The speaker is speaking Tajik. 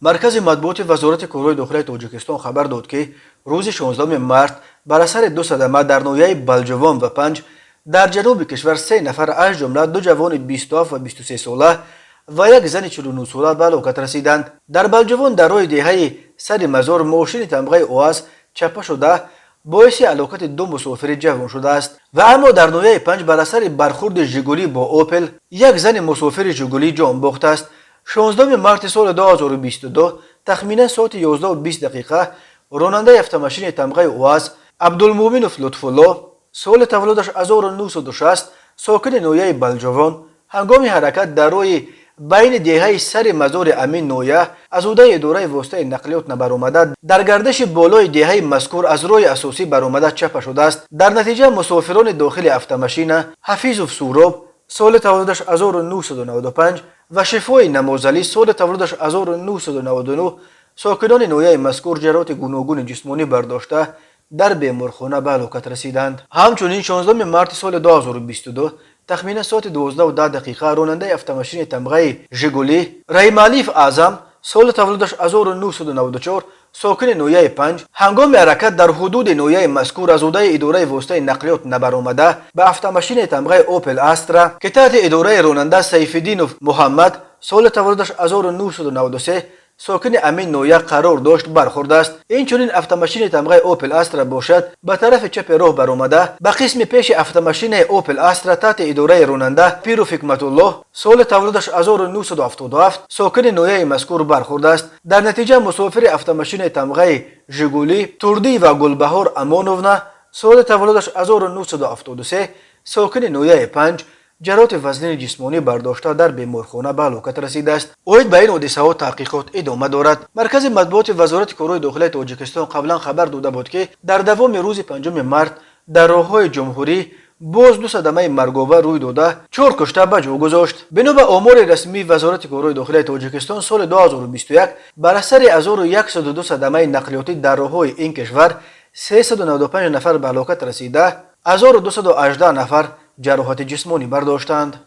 Маркази матбуоти Вазорати корҳои дохилаи Тоҷикистон хабар дод, ки рӯзи 16 март бар асари ду садама дар ноҳияи Балҷувон ва Панҷ дар ҷануби кишвар се нафар, аз ҷумла ду ҷавони 27 ва 23 сола ва як зани 49 сола ба ҳалокат расиданд. Дар Балҷувон дар роҳи деҳаи Сари Мазор мошини тамғаи УАЗ чапа шуда, боиси ҳалокати ду мусофири ҷавон шудааст. Ва аммо дар ноҳияи Панҷ бар асари бархурди Жигулӣ бо Опел як зани мусофири Жигулӣ ҷон бохтааст. 16 марти соли 2022 тахминан соати 11:20 дақиқа ронандаи автомошини тамғаи УАЗ Абдулмуъминов Лутфулло, соли таваллудаш 1960, сокини ноҳияи Балҷувон, ҳангоми ҳаракат дар роҳи байни деҳаи Сари Мазори ҳамин ноҳия аз ҳудуди идораи воситаи нақлиёт набаромада, дар гардиши болои деҳаи мазкур аз роҳи асосӣ баромада чапа шудааст. Дар натиҷа мусофирони дохили автомашина Ҳафизов Суроб, соли таваллудаш 1995, ва Шифои Намозалӣ, соли таваллудаш 1999, сокинони ноҳияи мазкур, ҷароҳати гуногуни ҷисмонӣ бардошта, дар беморхона ба ҳалокат расиданд. Ҳамчунин 16 марти соли 2022 тахминан соати 12:10 дақиқа ронандаи автомошини тамғаи Жигулӣ Раималиев Аъзам, соли таваллудаш 1994, сокини ноҳияи Панҷ, ҳангоми ҳаракат дар ҳудуди ноҳияи мазкур аз ҳудуди идораи воситаи нақлиёт набаромада, ба автомошини тамғаи Опел Астра, ки таҳти идораи ронанда Сайфиддинов Муҳаммад, соли таваллудаш 1993, сокини ҳамин ноҳия қарор дошт, бархӯрдааст. Инчунин автомошини тамғаи Опел Астра бошад, ба тарафи чапи роҳ баромада, ба қисми пеши автомошинаи Опел Астра таҳти идораи ронанда Пиров Ҳикматуллоҳ, соли таваллудаш 1977, сокини ноҳияи мазкур, бархӯрдааст. Дар натиҷа мусофири автомошинаи тамғаи Жигулӣ Турдиева Гулбаҳор Амоновна, соли таваллудаш 1973, сокини ноҳияи Панҷ, ҷароҳати вазнини ҷисмонӣ бардошта, дар беморхона ба ҳалокат расидааст. Оид ба ин ҳодисаҳо таҳқиқот идома дорад. Маркази матбуоти Вазорати корҳои дохилаи Тоҷикистон қаблан хабар дода буд, ки дар давоми рӯзи 5 март дар роҳҳои ҷумҳурӣ боз ду садамаи марговар рӯй дода, чор кушта ба ҷо гузошт. Бино ба омори расмии Вазорати корҳои дохилаи Тоҷикистон, соли 2021 бар асари 1102 садамаи нақлиётӣ дар роҳҳои ин кишвар 395 нафар ба ҳалокат расида, 1218 нафар ҷароҳати ҷисмонӣ бардоштанд.